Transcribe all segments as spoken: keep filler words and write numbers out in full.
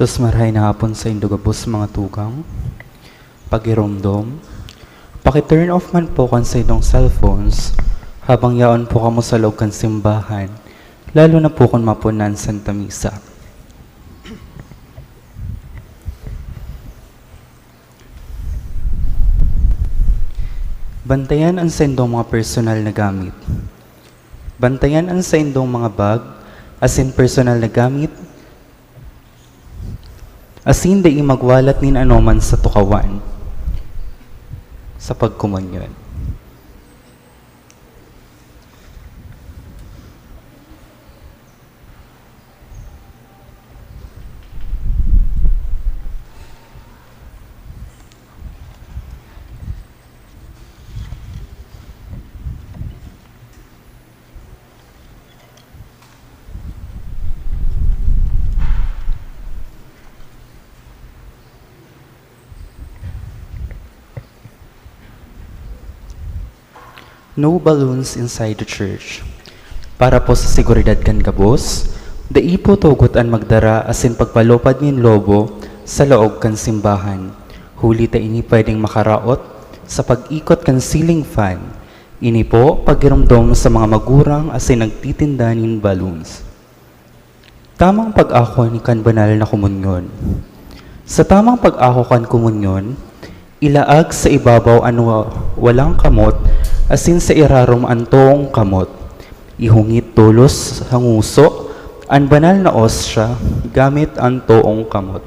Diyos, marahay na hapon saindo gabos, mga tugang. Pagiromdom, paki-turn off man po kan saindong cellphones habang yaon po kamo sa loob kan simbahan, lalo na po kun mapuna an Santa Misa. Bantayan an saindong mga personal na gamit. Bantayan an saindong mga bag asin personal na gamit Asin dai magwalat nin anoman sa tukawan sa pagkomunyon. No balloons inside the church. Para po sa seguridad kan gabos, dai po tugot an magdara asin pagpalupad nin lobo sa laog kan simbahan, huli ta ini pwedeng makaraot sa pag-ikot kan ceiling fan. Ini po pagiromdom sa mga magurang asin nagtitinda nin balloons. Tamang pag-ako kan banal na komunyon. Sa tamang pag-ako kan komunyon, ilaag sa ibabaw an wa-, walang kamot, asin sa irarom an toong kamot. Ihungit tolos sa nguso an banal na ostya gamit an toong kamot.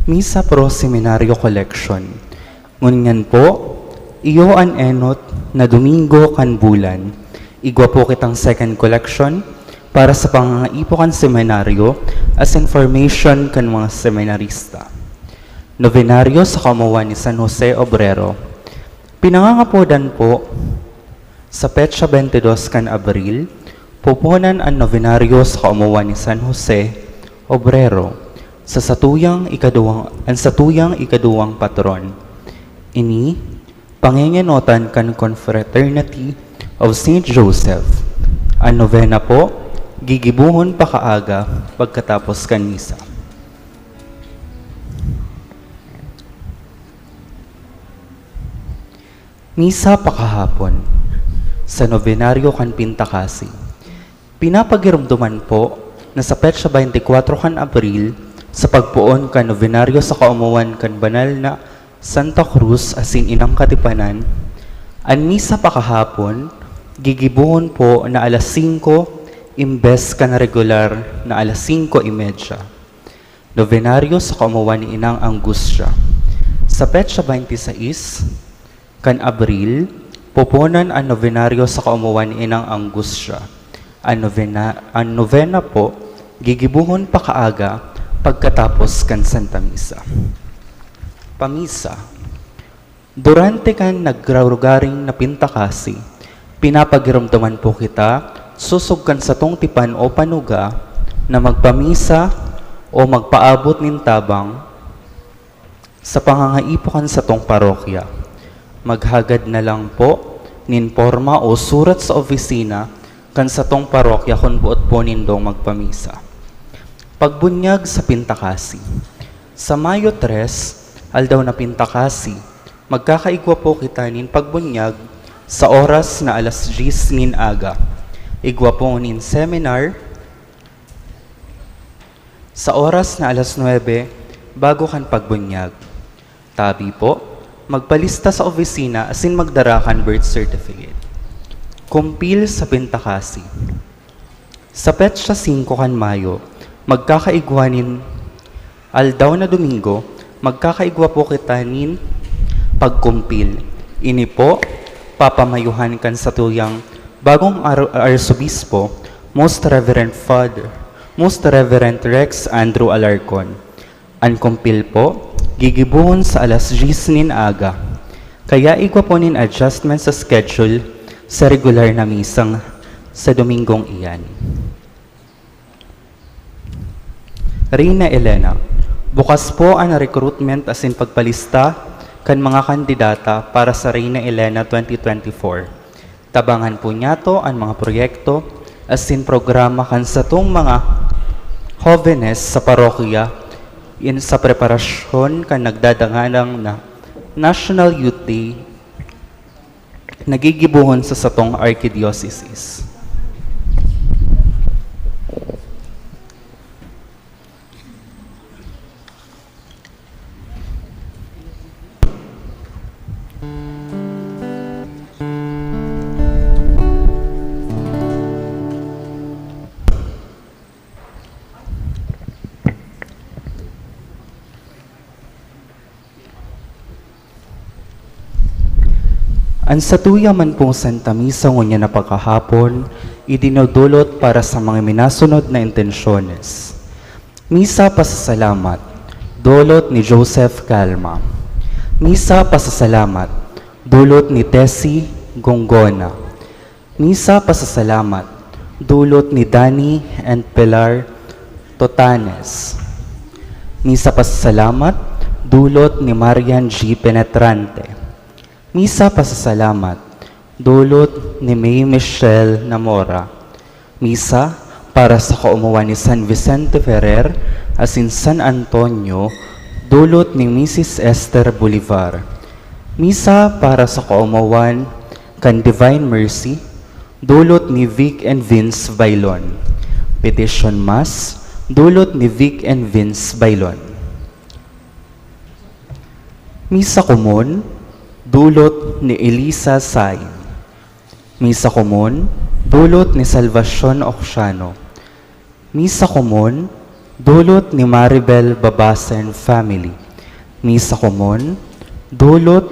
Misa pro Seminario Collection. Ngunyan po, iyo an enot na Domingo kan bulan. Igwa po kitang second collection para sa pangangaipo kan seminaryo as information kan mga seminarista. Nobenaryo sa kaomawan ni San Jose Obrero. Pinangangapodan po sa petsa twenty-dos kan Abril, pupunan an nobenaryo sa kaomawan ni San Jose Obrero, sa satuyang ikaduwang, an satuyang ikaduwang patron. Ini, pangengenotan kan Confraternity of Saint Joseph. An novena po, gigibohon pakaaga pagkatapos kan misa. Misa pakahapon, sa nobenaryo kan Pintakasi. Pinapagiromdoman po na sa petsa twenty-four kan Abril, sa pagpoon kan nobenaryo sa kaomawan kan banal na Santa Cruz asin inang katipanan, an misa pakahapon gigibohon po na alas singko imbes kan regular na alas singko y media. Nobenaryo sa kaomawan ni Inang Angustia. Sa petsa twenty-six kan Abril, pupunan an nobenaryo sa kaomawan ni Inang Angustia. An novena, an novena po, gigibohon pakaaga pagkatapos kan Santa Misa. Pamisa. Durante kan nagrugaring na Pintakasi, pinapagiromdoman po kita, sosog kan satong tipan o panuga, na magpamisa o magpaabot nin tabang sa pangangaipo kan satong parokya. Maghagad na lang po nin porma o surat sa opisina kan satong parokya kun boot po nindong magpamisa. Pagbunyag sa Pintakasi. Sa Mayo tres, aldaw na Pintakasi, magkakaigwa po kita nin pagbunyag sa oras na alas diyes nin aga. Igwa po nin seminar sa oras na alas nuebe bago kan pagbunyag. Tabi po, magpalista sa opisina asin magdara kan birth certificate. Kumpil sa Pintakasi. Sa petsa singko kan Mayo, magkakaigwa nin aldaw na Domingo, magkakaigwa po kita nin pagkumpil. Ini po, papamayuhan kan satuyang bagong ar-, arsobispo, Most Reverend Father, Most Reverend Rex Andrew Alarcon. An kumpil po, gigibohon sa alas diyes nin aga. Kaya igwa po nin adjustment sa schedule sa regular na misang sa Domingong iyan. Reyna Elena, bukas po an recruitment asin pagpalista kan mga kandidata para sa Reyna Elena twenty twenty-four. Tabangan po niyato an mga proyekto asin programa kan satong mga hobenes sa parokya in sa preparasyon kan nagdadanganang na National Youth Day na gigibohon sa satong arkidiocese. An satuya man pong Santa Misa ngunyan na pagkahapon, idinodolot para sa mga minasunod na intensyones. Misa pasasalamat, dulot ni Joseph Calma. Misa pasasalamat, dulot ni Tessie Gongona. Misa pasasalamat, dulot ni Danny and Pilar Totanes. Misa pasasalamat, dulot ni Marian G Penetrante. Misa pasasalamat, dulot ni May Michelle Namora. Misa para sa kaomawan ni San Vicente Ferrer asin San Antonio, dulot ni Misis Esther Bolivar. Misa para sa kaomawan kan Divine Mercy, dulot ni Vic and Vince Bailon. Petition Mass, dulot ni Vic and Vince Bailon. Misa Komon, dulot ni Elisa Sain. Misa Komon, dulot ni Salvacion Oxiano. Misa Komon, dulot ni Maribel Babasen family. Misa Komon, dulot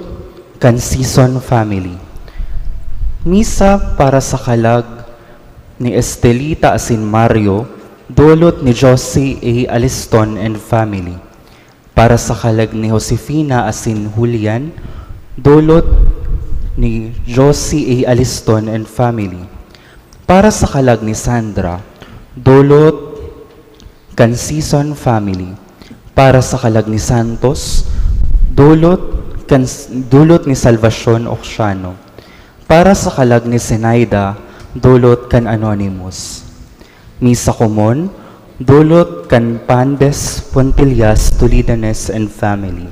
kan Sison family. Misa para sa kalag ni Estelita asin Mario, dulot ni Josie A Aliston and family. Para sa kalag ni Josefina asin Julian, dulot ni Josie A Aliston and family. Para sa kalag ni Sandra, dulot kan Sison family. Para sa kalag ni Santos, dulot kan, dulot ni Salvacion Oxiano. Para sa kalag ni Zenaida, dulot kan Anonymous. Misa Komon, dulot kan Pandes Pontillas Tolidanes and family.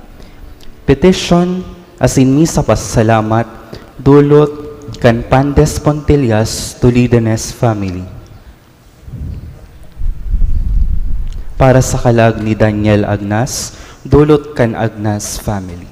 Petition asin misa pasasalamat, dulot kan Pandes Pontillas Tolidanes family. Para sa kalag ni Daniel Agnas, dulot kan Agnas family.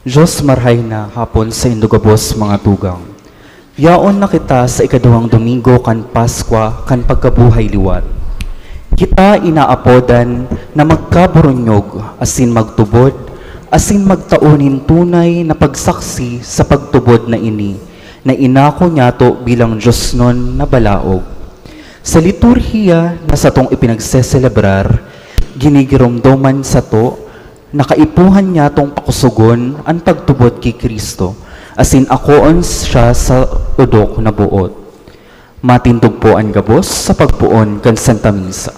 Dios, marahay na hapon saindo gabos, mga tugang. Yaon na kita sa ikaduwang domingo kan Paskwa kan pagkabuhay liwat. Kita inaapodan na magkaburunyog asin magtubod asin magtao nin tunay na pagsaksi sa pagtubod na ini na inako niyato bilang diosnon na balaog. Sa liturhiya na satong ipinagseselebrar, ginigiromdoman sato na kaipuhan niyatong pakosogon an pagtubod ki Cristo, asin akoon siya sa odok na boot. Matindog po an gabos sa pagpoon kan Santa Misa.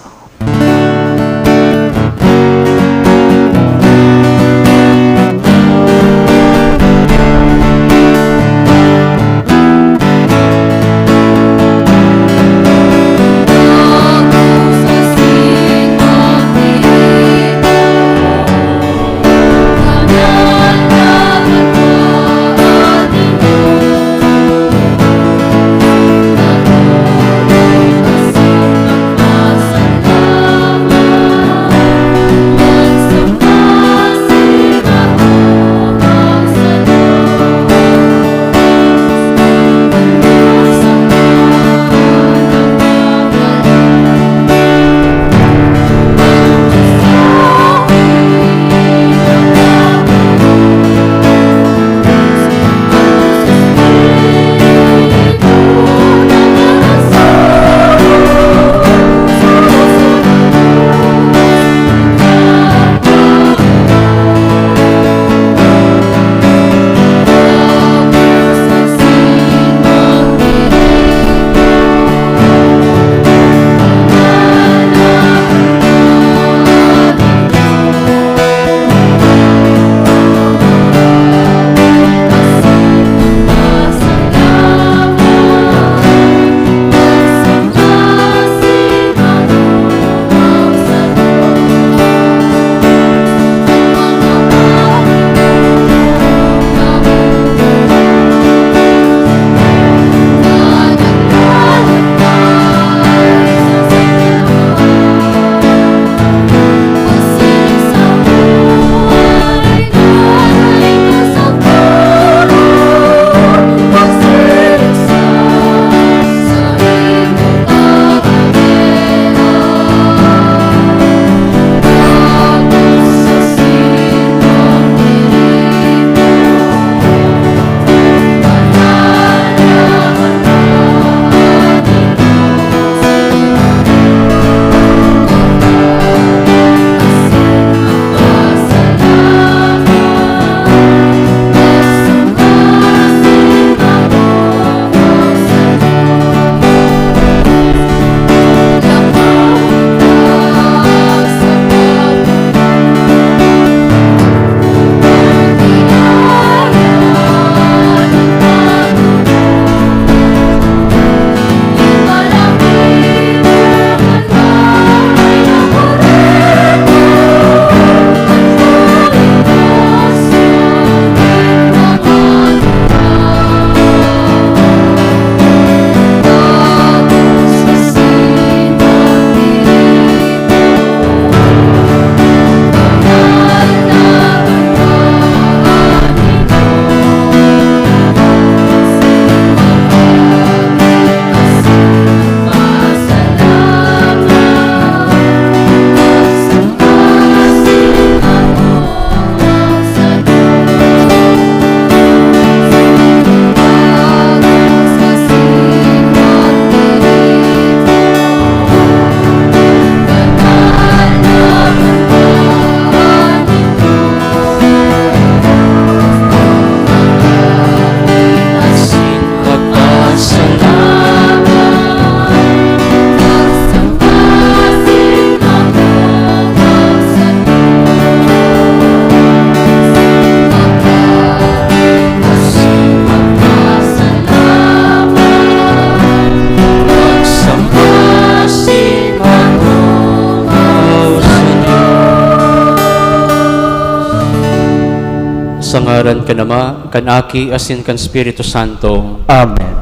Sa ngaran kan Ama, kan Aki, asin kan Espiritu Santo. Amen.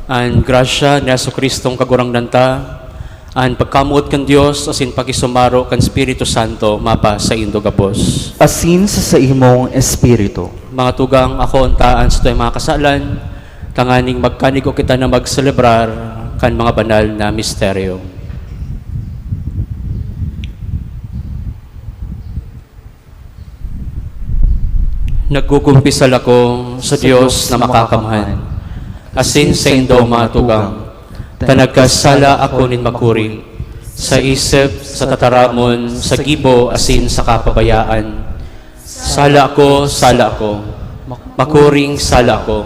An grasya ni Jesu-Cristong Kagurangnan ta, an pagkamoot kan Dios, asin pakisumaro kan Espiritu Santo, mapasaindo gabos. Asin sa saimong espiritu. Mga tugang, akoon ta an satuyang mga kasalan, tanganing magkanigo kita na magselebrar kan mga banal na misteryo. Nagkukumpisal ako sa Dios na makakamhan, asin saindo, mga tugang, ta nagkasala ako nin makuri, sa isip, sa tataramon, sa gibo, asin sa kapabayaan. Sala ako, sala ako, makuring sala ako.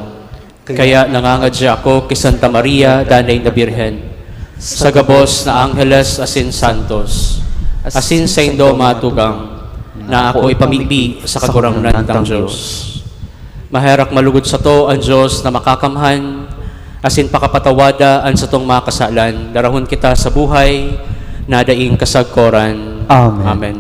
Kaya nangangadya ako ki Santa Maria, Danay na Birhen, sa gabos na angheles asin santos, asin saindo, mga tugang, na ako ipamibi sa Kagurangnan tang Dios. Maherak malugod sato an Dios na makakamhan, asin pakapatawada an satong mga kasalan, darahon kita sa buhay na daing kasagkoran. Amen. Amen.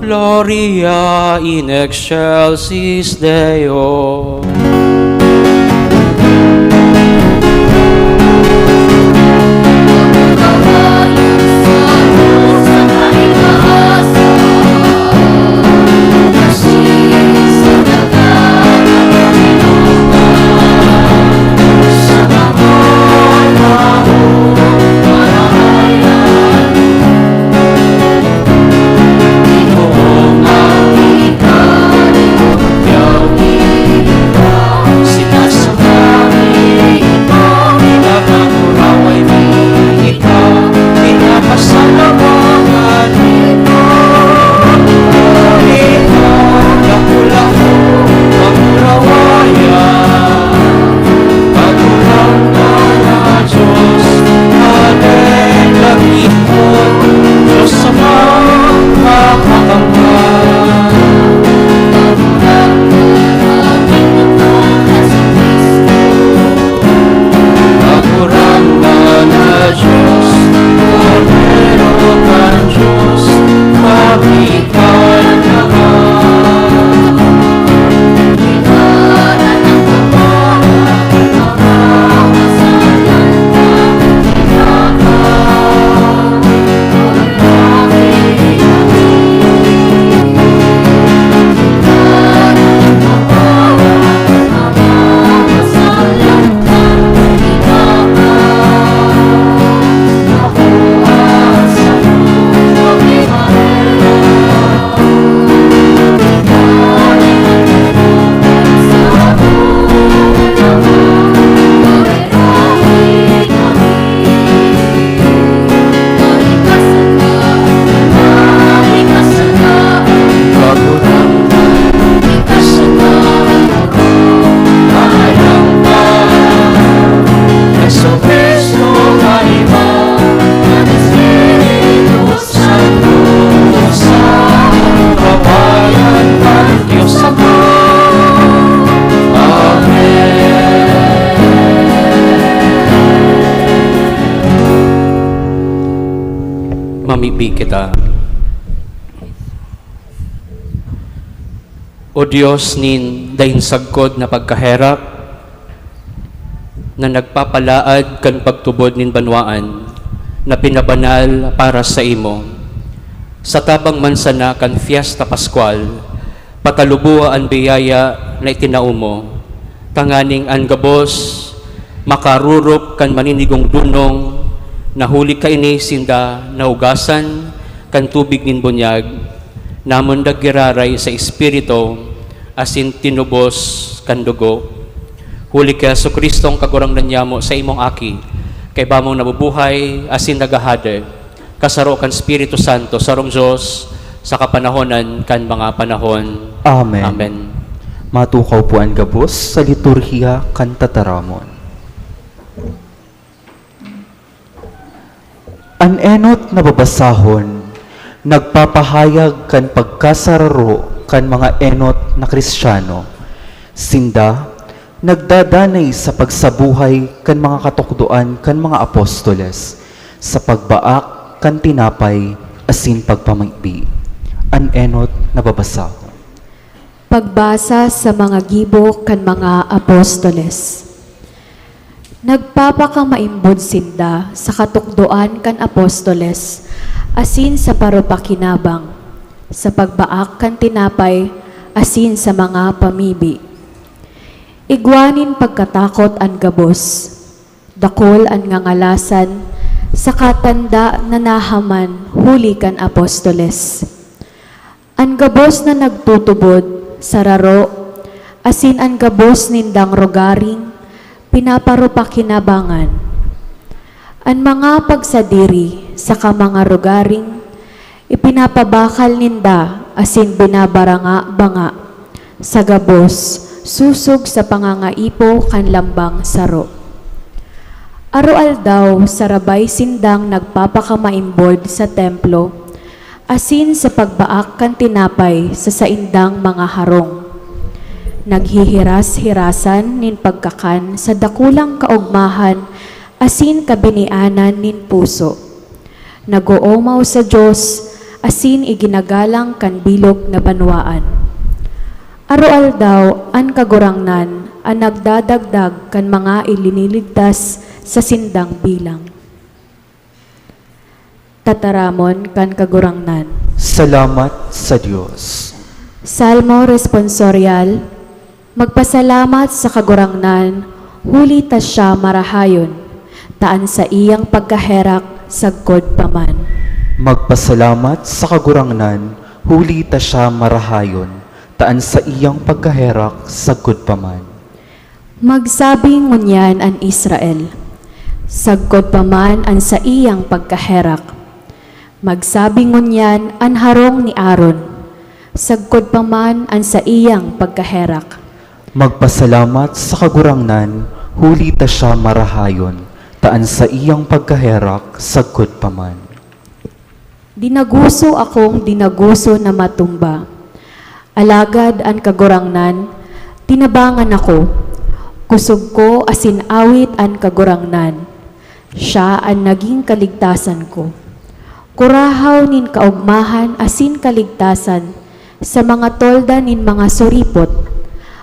Gloria in excelsis Deo. Mamibi kita. O Dios nin daing sagkod na pagkaherak, na nagpapalaad kan pagtubod nin banwaan na pinabanal para saimo, Sa tabang man sana kan Fiesta Pascual, pataluboa an biyaya na itinao mo, tanganing an gabos makarurop kan maninigong dunong na huli kaini sinda nahugasan kan tubig nin bunyag, namundag giraray sa Espiritu asin tinubos kan dugo. Huli ki Jesu-Cristong Kagurangnan nyamo, sa imong Aki, kaiba mong nabubuhay asin naghahade, kasaro kan Espiritu Santo, sarong Dios, sa kapanahonan kan mga panahon. Amen. Amen. Matukaw po an gabos sa liturhiya kan tataramon. An enot na babasahon nagpapahayag kan pagkasararo kan mga enot na Cristiano. Sinda nagdadanay sa pagsabuhay kan mga katukdoan kan mga apostoles, sa pagbaak kan tinapay asin pagpamibi. An enot na babasahon. Pagbasa sa mga gibo kan mga apostoles. Nagpapakamaimbod sinda sa katukdoan kan apostoles asin sa paropakinabang, sa pagbaak kan tinapay asin sa mga pamibi. Igwa nin pagkatakot an gabos, dakul an ngangalasan, saka tanda na nahaman huli kan apostoles. An gabos na nagtutubod, sararo, asin an gabos nindang rogaring pinaparupakinabangan. An mga pagsadiri saka mga rogaring ipinapabakal ninda asin binabaranga-banga sa gabos sosog sa pangangaipo kan lambang saro. Aroaldaw, sarabay sindang nagpapakamaimbod sa templo asin sa pagbaak kan tinapay sa saindang mga harong. Naghihiras-hirasan nin pagkakan sa dakulang kaogmahan asin kabinianan nin puso. Nag-oomaw sa Dios asin iginagalang kan bilog na banwaan. Aroaldaw, an Kagurangnan an nagdadagdag kan mga iliniligtas sa sindang bilang. Tataramon kan Kagurangnan. Salamat sa Dios. Salmo Responsorial. Magpasalamat sa Kagurangnan, huli ta siya marahayon, ta an saiyang pagkaherak sagkod pa man. Magpasalamat sa Kagurangnan, huli ta siya marahayon, ta an saiyang pagkaherak sagkod pa man. Magsabi ngunyan an Israel, sagkod pa man an saiyang pagkaherak. Magsabi ngunyan an harong ni Aaron, sagkod pa man an saiyang pagkaherak. Magpasalamat sa Kagurangnan, huli ta siya marahayon, ta an saiyang pagkaherak sagkod pa man. Dinaguso akong dinaguso na matumba. Alagad an Kagurangnan, tinabangan ako. Kusog ko asin awit an Kagurangnan. Siya an nagin kaligtasan ko. Kurahaw nin kaogmahan asin kaligtasan sa mga tolda nin mga suripot.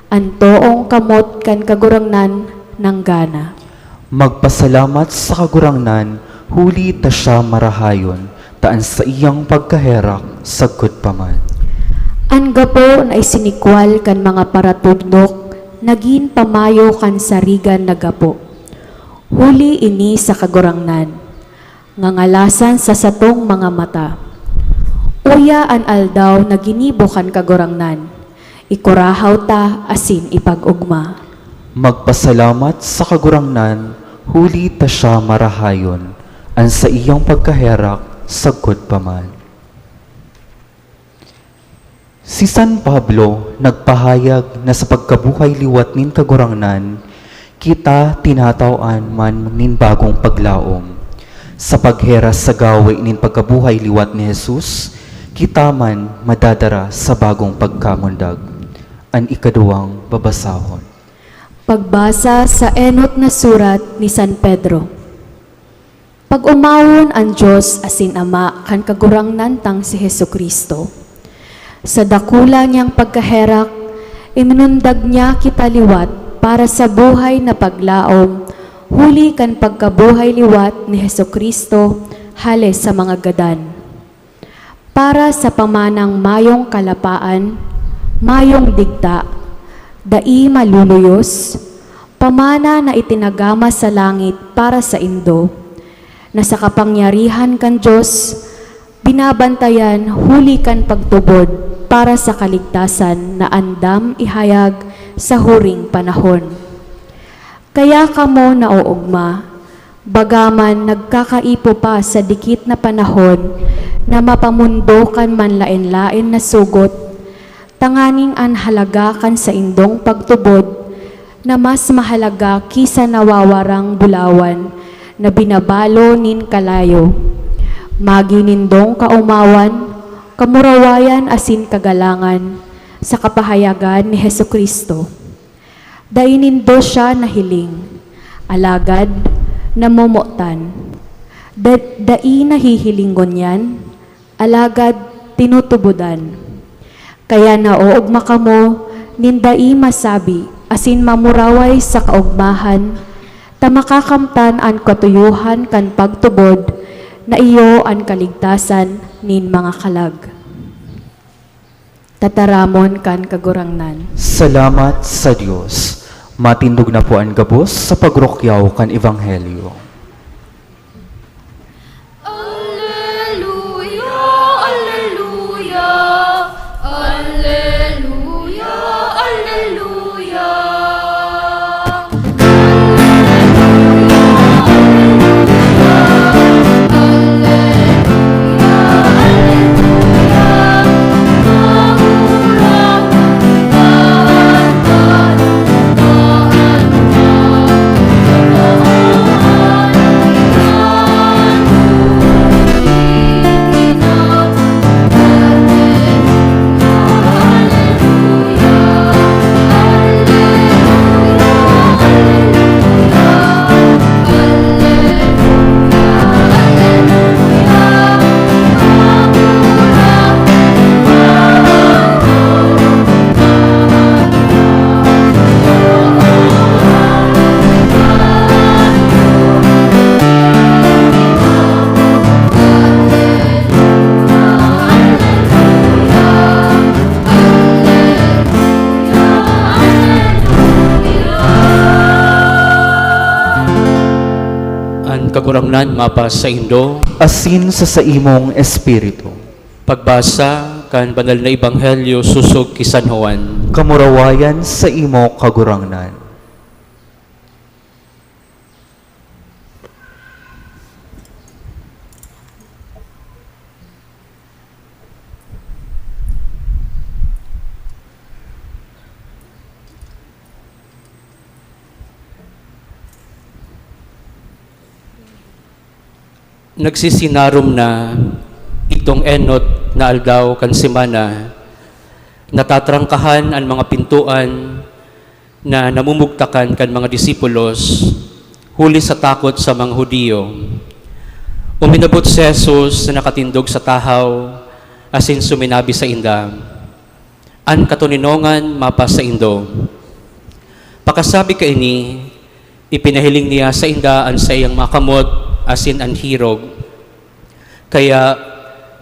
An toong kamot kan Kagurangnan nanggana. Magpasalamat sa Kagurangnan, huli ta siya marahayon, ta an saiyang pagkaherak sagkod pa man. An gapo na isinikwal kan mga paratugdok nagin pamayo kan sarigan na gapo. Huli ini sa Kagurangnan, ngangalasan sa satong mga mata. Uya an aldaw na ginibo kan Kagurangnan, ikurahaw ta asin ipag-ogma. Magpasalamat sa Kagurangnan, huli ta siya marahayon, an saiyang pagkaherak sagkod pa man. Si San Pablo nagpahayag na sa pagkabuhay liwat nin Kagurangnan, kita tinatawan man nin bagong paglaom. Sa pagheras sa gawe nin pagkabuhay liwat ni Jesus, kita man madadara sa bagong pagkamundag. An ikaduwang babasahon. Pagbasa sa enot na surat ni San Pedro. Pag-omawon an Dios asin Ama kan Kagurangnan tang si Jesu-Cristo. Sa dakula niyang pagkaherak, iminundag niya kita liwat para sa buhay na paglaom, huli kan pagkabuhay liwat ni Jesu-Cristo hale sa mga gadan. Para sa pamanang mayong kalapaan, mayong digta, dai maluluyos, pamana na itinagama sa langit para saindo, na sa kapangyarihan kan Dios binabantayan huli kan pagtubod para sa kaligtasan na andam ihayag sa huring panahon. Kaya kamo naoogma, bagaman nagkakaipo pa sa dikit na panahon na mapamundo kan manlaen-laen na sugot, tanganing an halaga kan saindong pagtubod na mas mahalaga ki sa nawawarang bulawan na binabalo nin kalayo, magi nindong kaomawan, kamurawayan asin kagalangan sa kapahayagan ni Jesu-Cristo. Dai nindo siya nahiling, alagad namomotan. Da-, dai nahihiling ngunyan, alagad tinutubodan. Kaya naoogma kamo nin dai masabi asin mamuraway sa kaogmahan, ta makakamtan an katuyohan kan pagtubod na iyo an kaligtasan nin mga kalag. Tataramon kan Kagurangnan. Salamat sa Dios. Matindog na po an gabos sa pagrukyaw kan Ebanghelyo. Alleluia, alleluia, alleluia, alleluia. An Kagurangnan mapasaindo. Asin sa saimong espiritu. Pagbasa kan Banal na Ebanghelyo sosog ki San Juan. Kamurawayan saimo, Kagurangnan. Nagsisinarom na itong enot na aldaw kan semana, natatrangkahan an mga pintoan na namumugtakan kan mga disipulos, huli sa takot sa mga Judio. Uminabot si Jesus na nakatindog sa tahaw, asin suminabi sainda, "An katoninongan mapasaindo." Pakasabi kaini, ipinahiling niya sainda an saiyang mga kamot asin an hirog. Kaya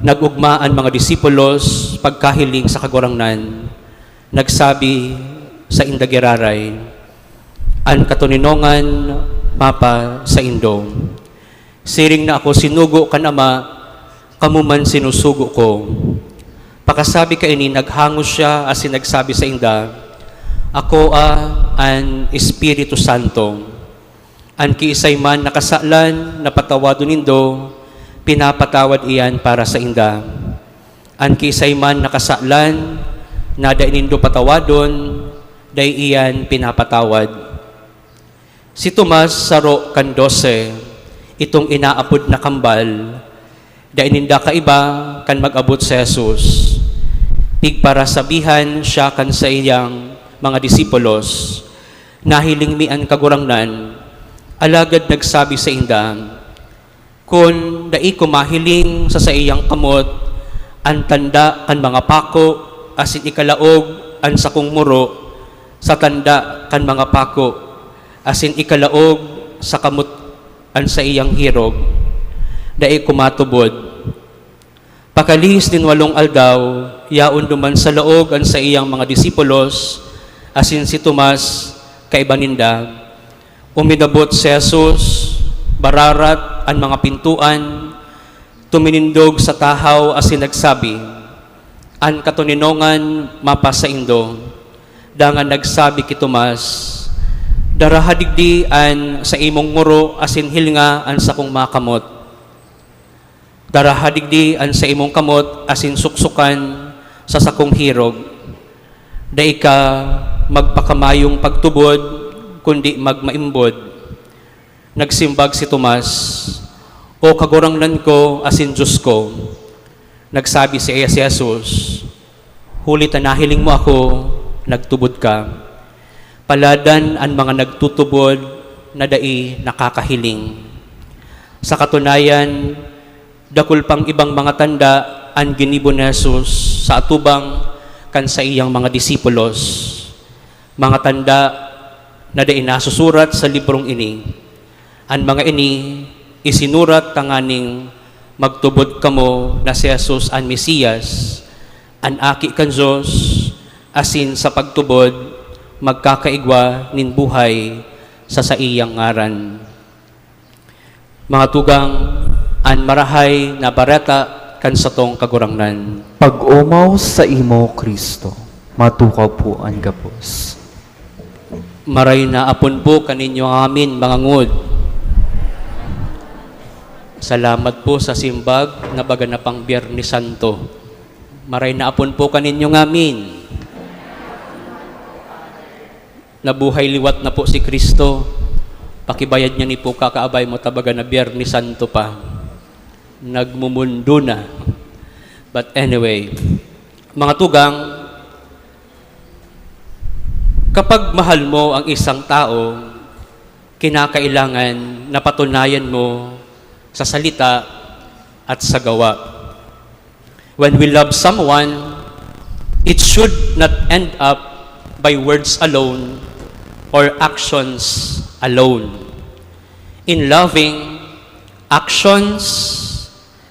nag-ogma an mga disipulos pagkahiling sa Kagurangnan. Nagsabi sainda giraray, "An katoninongan mapasaindo. Siring na ako sinugo kan Ama, kamo man sinusugo ko." Pakasabi kaini, naghangos siya asin nagsabi sainda, "Akoa an Espiritu Santo. An kiisay man na kasalan na patawadon nindo, pinapatawad iyan para sainda. An kiisay man na kasalan na dai nindo patawadon, dai iyan pinapatawad." Si Tomas, saro kan dose, itong inaapod na kambal, dai ninda kaiba kan mag-abot si Jesus. Pigparasabihan siya kan saiyang mga disipulos, "Nahiling mi an Kagurangnan," alagad nagsabi sainda, "Kun dai ko mahiling sa saiyang kamot an tanda kan mga pako asin ikalaog an sakong muro sa tanda kan mga pako asin ikalaog sa kamot an saiyang hirog, dai ko matubod." Pakalihis nin walong aldaw, yaon duman sa laog an saiyang mga disipulos, asin si Tomas, kaiba ninda. Uminabot si Jesus, bararat an mga pintoan, tuminindog sa tahaw asin nagsabi, "An katoninongan mapasaindo." Dangan nagsabi ki Tomas, "Daraha digdi an saimong ngoro asin hilnga an sakong mga kamot. Daraha digdi an saimong kamot asin suksokan sa sakong hirog. Dai ka magpakamayong pagtubod, kundi magmaimbod." Nagsimbag si Tomas, "O Kagurangnan ko asin Dios ko!" Nagsabi saiya si Jesus, "Huli ta nahiling mo ako, nagtubod ka." Paladan an mga nagtutubod na dai nakakahiling. Sa katunayan, dakul pang ibang mga tanda an ginibo ni Jesus sa atubang kan saiyang mga disipulos, mga tanda na dai nasusurat sa librong ini. An mga ini isinurat tanganing magtubod kamo na si Jesus an Mesias, an Aki kan Dios, asin sa pagtubod, magkakaigwa nin buhay sa saiyang ngaran. Mga tugang, an Marahay na Bareta kan satong Kagurangnan. Pag-omaw saimo, Cristo. Matukaw po an gabos. Maray na apon po kaninyo ngamin, mga ngod. Salamat po sa simbag na baga na pang Biyernes Santo. Maray na apon po kaninyo ngamin. Nabuhay liwat na po si Cristo. Pakibayad niya ni po kakaabay mo ta baga na Biyernes Santo pa. Nagmumundo na. But anyway, mga tugang, kapag mahal mo ang isang tao, kinakailangan na patunayan mo sa salita at sa gawa. When we love someone, it should not end up by words alone or actions alone. In loving, actions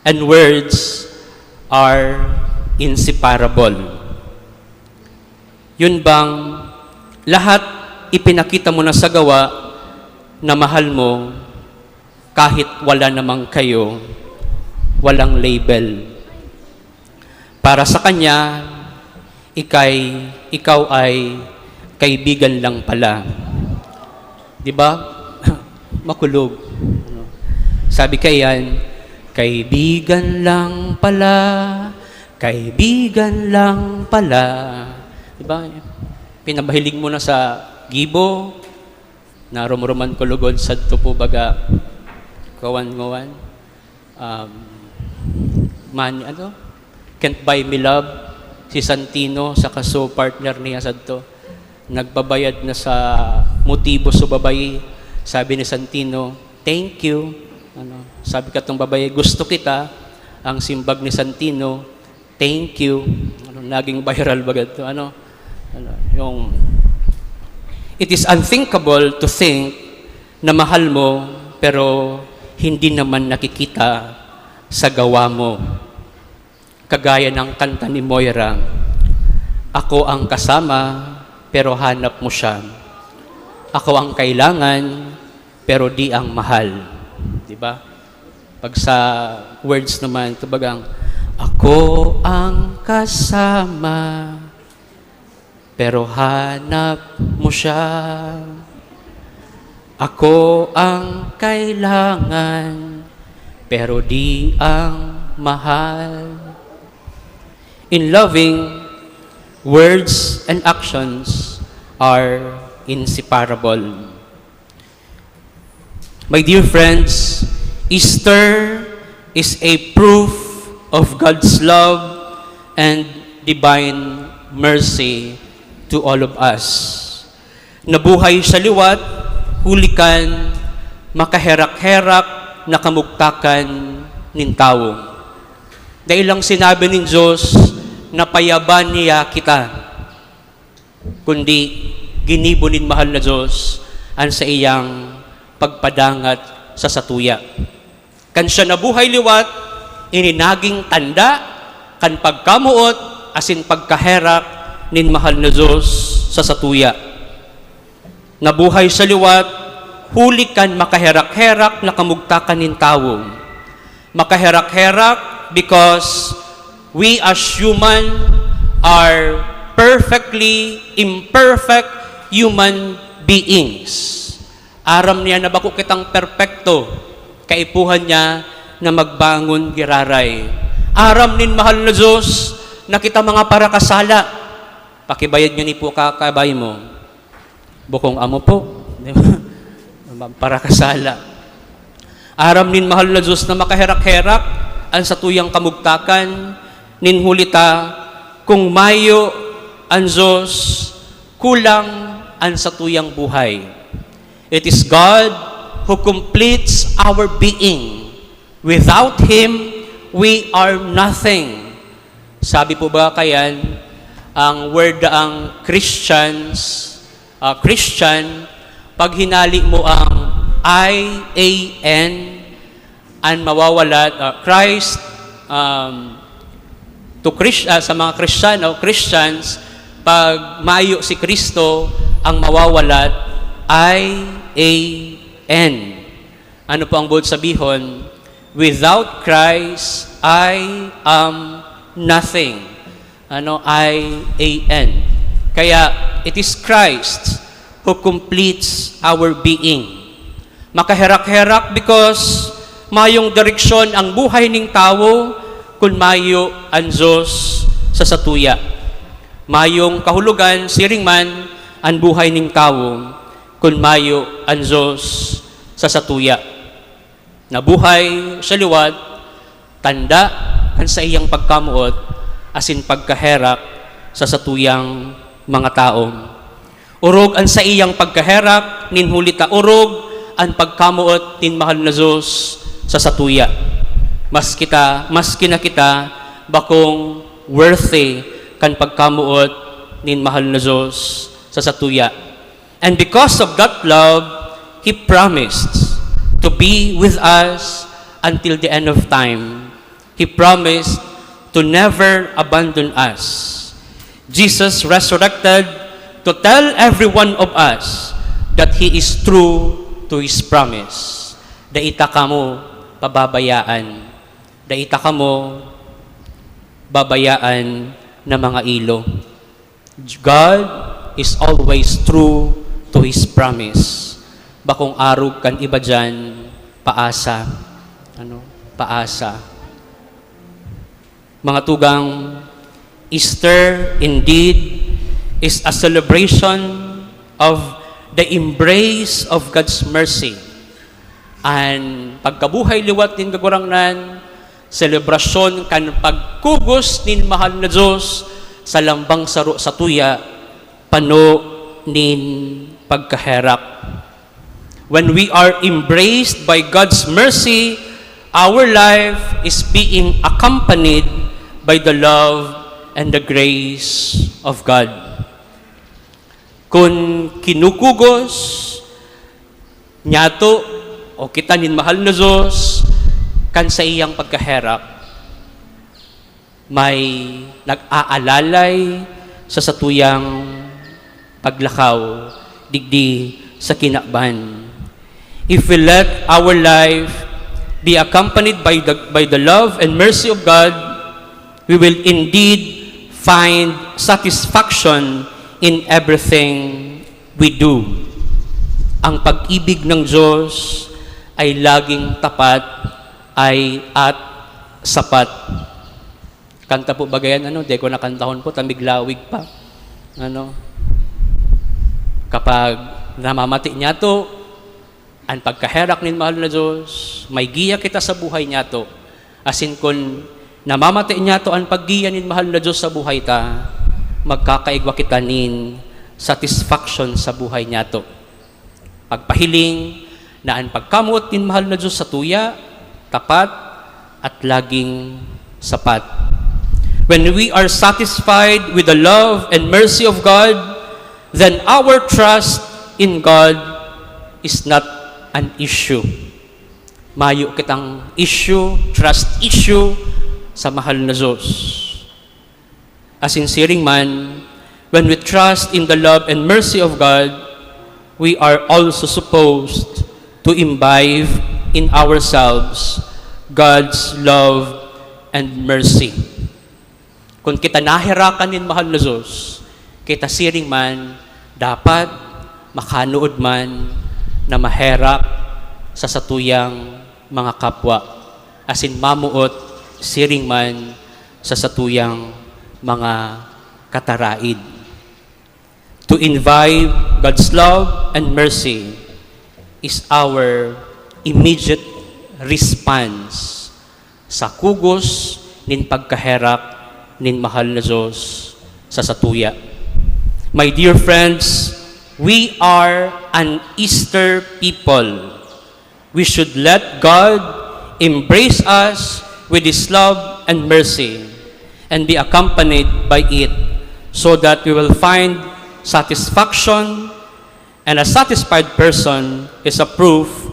and words are inseparable. Yun bang lahat ipinakita mo na sa gawa na mahal mo, kahit wala namang kayo, walang label? Para sa kanya, ikay, ikaw ay kaibigan lang pala. Di ba? Makulog. Ano? Sabi kaiyan, "Kaibigan lang pala, kaibigan lang pala." Di ba? Pinabahiling mo na sa gibo, narumruman ko lugod sadto po baga, kawan-ngawan. Um, man, ano? Can't Buy Me Love, si Santino, sa kaso partner niya sadto. Nagbabayad na sa motibo sa babayi. Sabi ni Santino, "Thank you." Ano, sabi katong babayi, "Gusto kita." Ang simbag ni Santino, "Thank you." Ano, naging viral ba to? Ano, ano, yung, it is unthinkable to think na mahal mo, pero hindi naman nakikita sa gawa mo. Kagaya ng kanta ni Moira, "Ako ang kasama, pero hanap mo siya. Ako ang kailangan, pero di ang mahal." Di ba? Pag sa words naman, ito bagang, "Ako ang kasama, pero hanap mo siya. Ako ang kailangan, pero di ang mahal." In loving, words and actions are inseparable. My dear friends, Easter is a proof of God's love and divine mercy to all of us. Nabuhay siya liwat, huli kan makaherak-herak na kamugtakan nin tawo. Dai lang sinabi nin Dios na payaban niya kita, kundi ginibo nin mahal na Dios an saiyang pagpadangat sa satuya. Kan siya nabuhay liwat, ini naging tanda kan pagkamoot asin pagkaherak nin mahal na Dios sa satuya. Nabuhay siya liwat huli kan makaherak-herak na kamugtakan nin tawo. Makaherak-herak because we as human are perfectly imperfect human beings. Aram niya na bako kitang perpekto, kaipuhan niya na magbangon giraray. Aram nin mahal na Dios na kita mga parakasala. Pakibayad ngani po kakabay mo. Bukong amo po. Di ba? Parakasala. Aram nin mahal na Dios na makaherak-herak an satuyang kamugtakan, nin huli ta, kung mayo an Dios, kulang an satuyang buhay. It is God who completes our being. Without Him, we are nothing. Sabi po ba kayan, ang word ang Christians, ah, Christian, pag hinali mo ang I A N, an mawawalat, ah, Christ, um, to Chris-, ah, sa mga Kristiyano, Christians, pag mayo si Kristo, ang mawawalat, I A N. Ano po ang bold sabihon? Without Christ, I am nothing. Ano, I A N. Kaya, it is Christ who completes our being. Makaherak-herak because mayong direksyon ang buhay ning tawo kun mayo an Dios sa satuya. Mayong kahulogan, siring man, an buhay ning tawo kun mayo an Dios sa satuya. Nabuhay siya liwat, tanda kan saiyang pagkamoot asin pagkaherak sa satuyang mga tawo. Orog an saiyang pagkaherak, nin huli ta orog an pagkamoot nin mahal na Dios sa satuya. Maski ta, maski na kita bakong worthy kan pagkamoot nin mahal na Dios sa satuya. And because of that love, He promised to be with us until the end of time. He promised to never abandon us. Jesus resurrected to tell every one of us that He is true to His promise. Dai ta kamo pababayaan. Dai ta kamo babayaan na mga ilo. God is always true to His promise. Bakong arog kan iba diyan, paasa. Ano? Paasa. Mga tugang, Easter indeed is a celebration of the embrace of God's mercy. An pagkabuhay liwat nin Kagurangnan, selebrasyon kan pagkugos nin mahal na Dios sa lambang saro satuya, pano nin pagkaherak. When we are embraced by God's mercy, our life is being accompanied by the love and the grace of God. Kun kinukugos nyato o kita nin mahal na Dios kan saiyang pagkaherak, may nag-aalalay sa satuyang paglakaw digdi sa kinaban. If we let our life be accompanied by the, by the love and mercy of God, we will indeed find satisfaction in everything we do. Ang pag-ibig ng Diyos ay laging tapat, ay at sapat. Kanta po ba gayan, ano? Di ko nakantahon po, ta miglawig pa. Ano? Kapag namamati nyato an pagkaherak nin mahal na Diyos, may giya kita sa buhay nyato. Asin kun namamati nyato an paggiya nin mahal na Diyos sa buhay ta, magkakaigwa kita nin satisfaction sa buhay nyato. Pagpahiling na an pagkamoot nin mahal na Diyos satuya, tapat, at laging sapat. When we are satisfied with the love and mercy of God, then our trust in God is not an issue. Mayo kitang issue, trust issue sa mahal na Diyos. Asin siring man, when we trust in the love and mercy of God, we are also supposed to imbibe in ourselves God's love and mercy. Kun kita naherakan nin mahal na Dios, kita siring man dapat makanood man na maherak sa satuyang mga kapwa, asin mamoot siring man sa satuyang mga kataraid. To imbibe God's love and mercy is our immediate response sa kugos nin pagkaherak nin mahal na Dios sa satuya. My dear friends, we are an Easter people. We should let God embrace us with His love and mercy and be accompanied by it, so that we will find satisfaction, and a satisfied person is a proof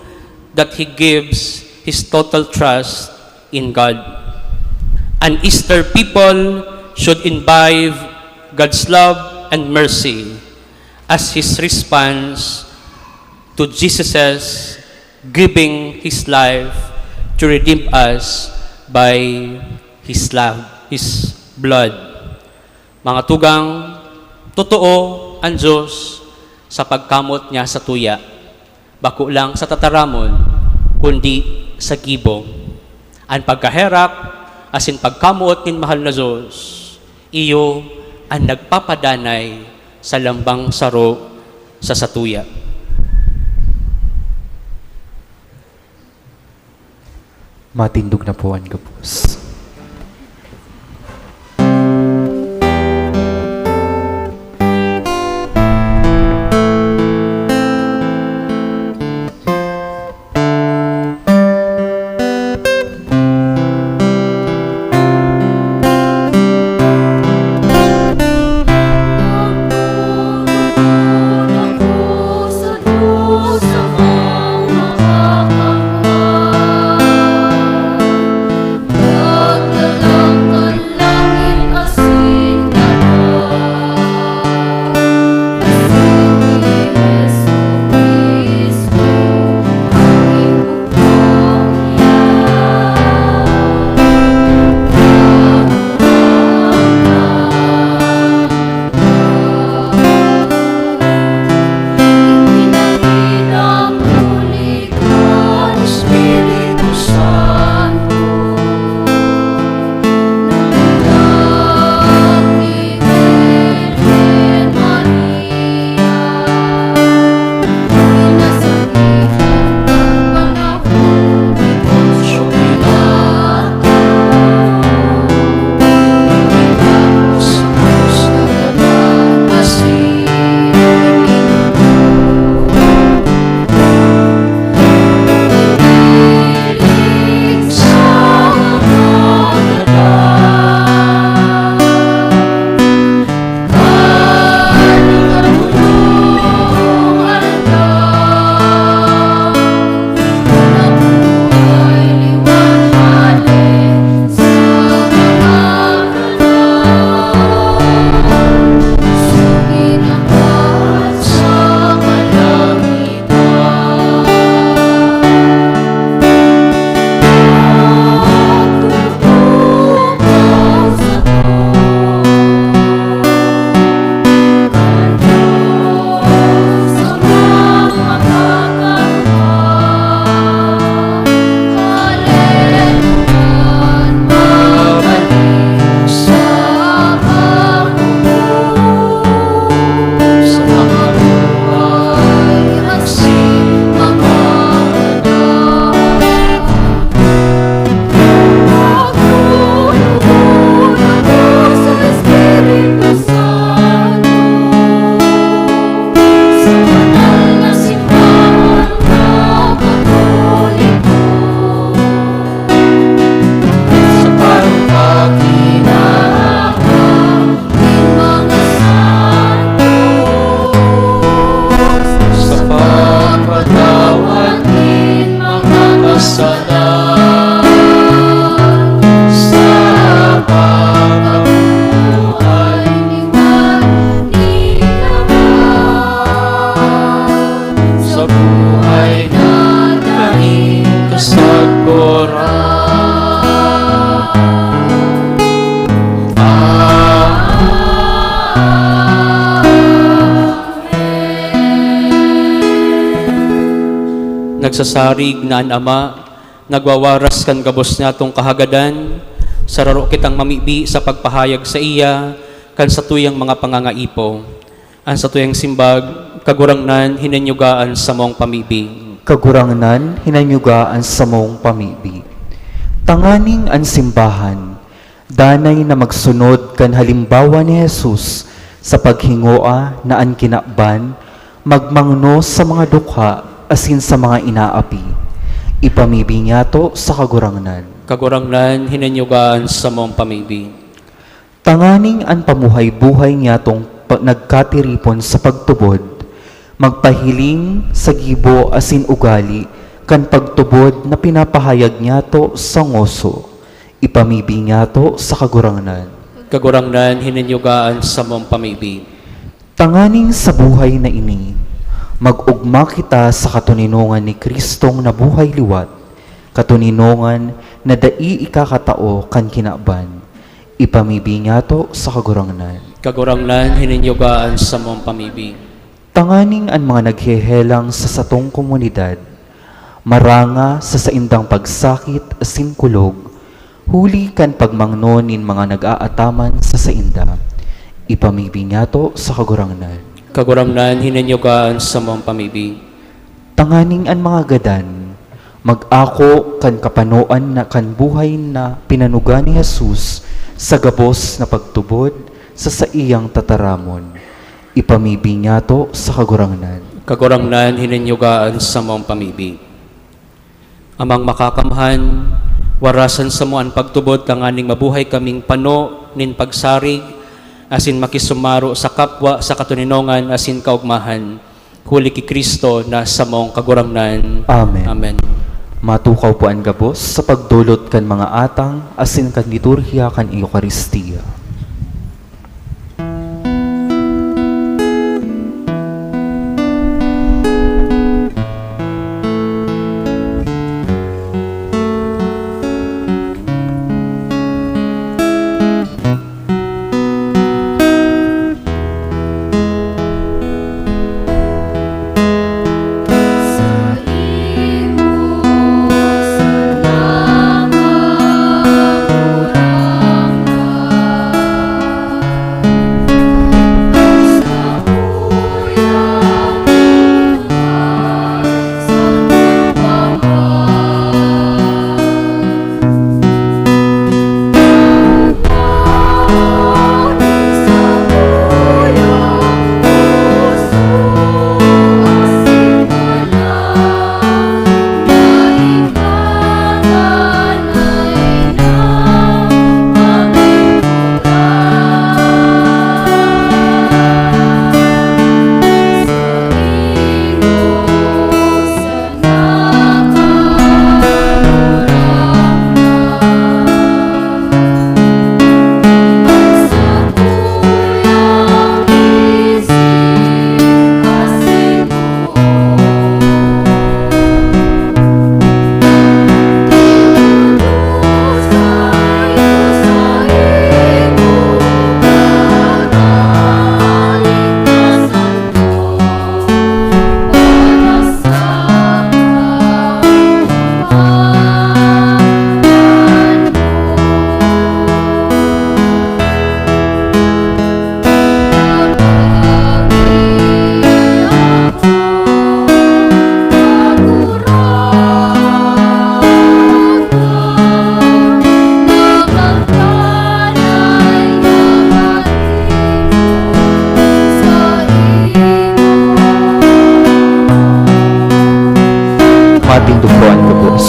that he gives his total trust in God. An Easter people should imbibe God's love and mercy as his response to Jesus' giving his life to redeem us by his love, his blood. Mga tugang, totoo an Dios sa pagkamoot niya satuya, bako lang sa tataramon, kundi sa gibo. An pagkaherak asin pagkamoot nin mahal na Dios, iyo an nagpapadanay sa lambang saro sa satuya. Matindog na po an gabos. Nagsasarig na an Ama, nagwawaras kan gabos niyatong kahagadan, sararo kitang mamibi sa pagpahayag saiya kan satuyang mga pangangaipo. An satuyang simbag, Kagurangnan, hinanyuga an samong pamibi. Kagurangnan, hinanyuga an samong pamibi. Tanganing an simbahan, danay na magsunod kan halimbawa ni Jesus sa paghingoa na an kinaban magmangno sa mga dukha asin sa mga inaapi. Ipamibi niyato sa Kagurangnan. Kagurangnan, hinanyuga an samong pamibi. Tanganing an pamuhay-buhay niyatong pa-, nagkatiripon sa pagtubod, magpahiling sa gibo asin ugali kan pagtubod na pinapahayag niyato sa ngoso. Ipamibi niyato sa Kagurangnan. Kagurangnan, hinanyuga an samong pamibi. Tanganing sa buhay na ini, mag-ogma kita sa katoninongan ni Kristong nabuhay liwat, katoninongan na dai ikakatao kan kinaban. Ipamibi niyato sa Kagurangnan. Kagurangnan, hinanyuga an samong pamibi. Tanganing an mga naghehelang sa satong komunidad, maranga sa saindang pagsakit asin kulog, huli kan pagmangno nin mga nag-aataman sa sainda. Ipamibi niyato sa Kagurangnan. Kagurangnan, hinanyuga an samong pamibi. Tanganing an mga gadan mag-ako kan kapanoan na kan buhay na pinanuga ni Jesus sa gabos na pagtubod sa saiyang tataramon. Ipamibi niyato sa Kagurangnan. Kagurangnan, hinanyuga an samong pamibi. Amang Makakamhan, warasan samo an pagtubod tanganing mabuhay kaming pano nin pagsarig asin makisumaro sa kapwa sa katoninongan asin kaogmahan, huli ki Cristo na samong Kagurangnan. Amen. Amen. Matukaw po an gabos sa pagdolot kan mga atang asin kan liturhiya kan Eukaristia. Matindog po an gabos.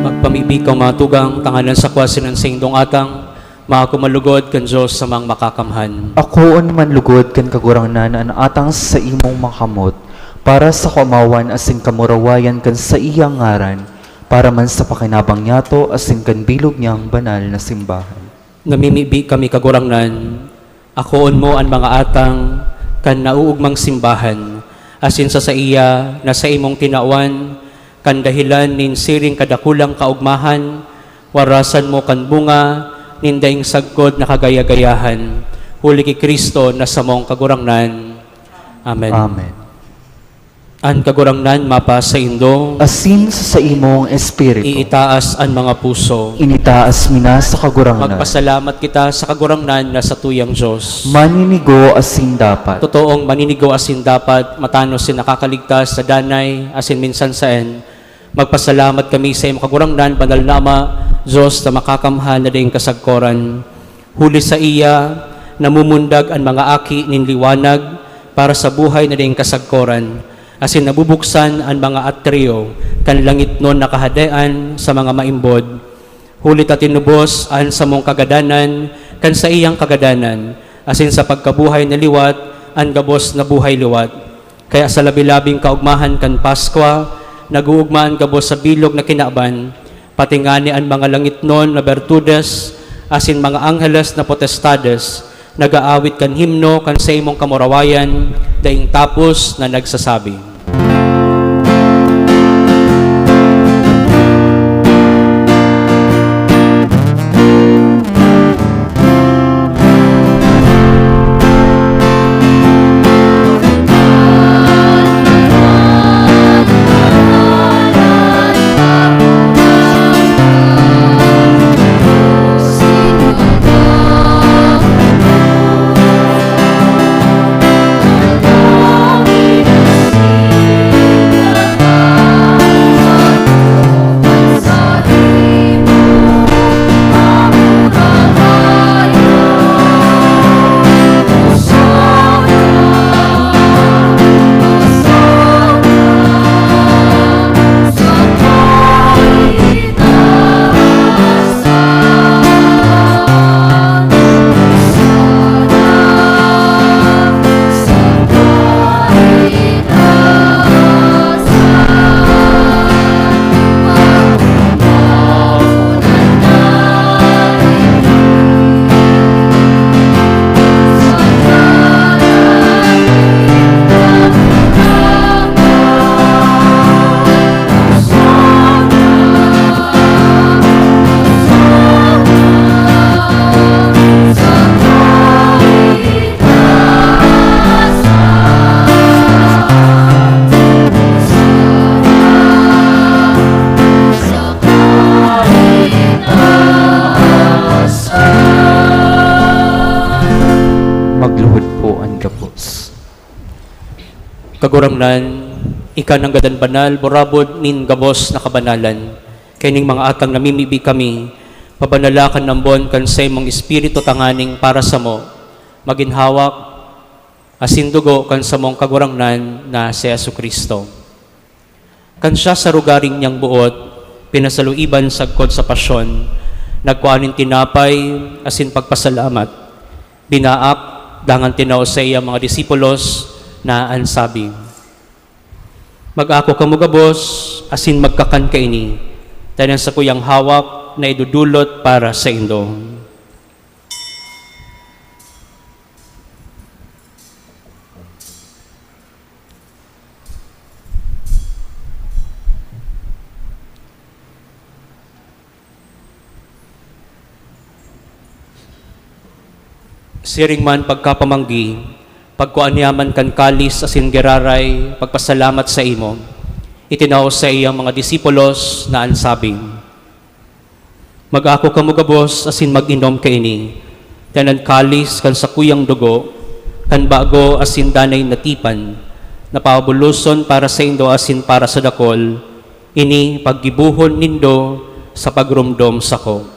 Magpamibi kamo, mga tugang, tanganing sa kwa sining saindong atang, maako man lugod kan Dios sa mga makakamhan. Akoon man lugod kan Kagurangnan an atang sa imong makamot, para sa kaomawan asin kamurawayan kan saiyang ngaran, para man sa pakinabang niyato asin kan bilog niyang banal na simbahan. Namimibi kami, Kagurangnan, akoon mo an mga atang kan nauugmang simbahan, asin sa saiya na saimong tinawan, kan dahelan nin siring kadakulang kaogmahan, warasan mo kan bunga nin daing sagkod na kagaya-gayahan, huli ki Cristo na samong Kagurangnan. Amen. Amen. An Kagurangnan mapasaindo. Asin sa saimong espiritu. Iitaas an mga puso. Initaas mi na sa Kagurangnan. Magpasalamat kita sa Kagurangnan na satuyang Dios. Maninigo asin dapat. Totoong maninigo asin dapat, matanos sin nakakaligtas sa danay asin minsan saen. Magpasalamat kami sa imo, Kagurangnan, Banal na Ama, Dios na makakamhan na daing kasagkoran. Huli saiya, namumundag an mga aki nin liwanag para sa buhay na daing kasagkoran, asin nabubuksan an mga atriyo kan langitnon na kahadean sa mga maimbod. Huli ta tinubos an samong kagadanan kan saiyang kagadanan, asin sa pagkabuhay na liwat an gabos na buhay liwat. Kaya sa labi-labing kaogmahan kan Paskwa, nag-oogma an gabos sa bilog na kinaban, pati ngani an mga langitnon na bertudes asin mga angheles na potestades nag-aawit kan himno kan saimong kamurawayan, daing tapos na nagsasabi. Magluhod po an gabos. Kagurangnan, ika nanggad an banal, burabod nin gabos na kabanalan. Kaining mga atang namimibi kami, pabanala kan ambon kan saimong Espiritu tanganing para samo, magin hawak asin dugo kan samong Kagurangnan na si Jesu-Cristo. Kan siya sa rugaring niyang boot, pinasaluiban sagkod sa pasyon, nagkua nin tinapay asin pagpasalamat, binaak, dangan tinao sa iya mga disipulos na an sabi, "Mag-ako kamo gabos asin magkakan kaini, ta an sakuyang hawak na idodolot para saindo." Siring man pagkapamanggi, pagkua niya man kan kalis asin giraray pagpasalamat saimo, itinao sa iyang mga disipulos na an sabi, "Mag-ako kamo gabos asin mag-inom kaini, ta an kalis kan sakuyang dugo, kan bago asin danay na tipan, na pabuloson para saindo asin para sa dakul, ini paggibohon nindo sa pagromdom sako."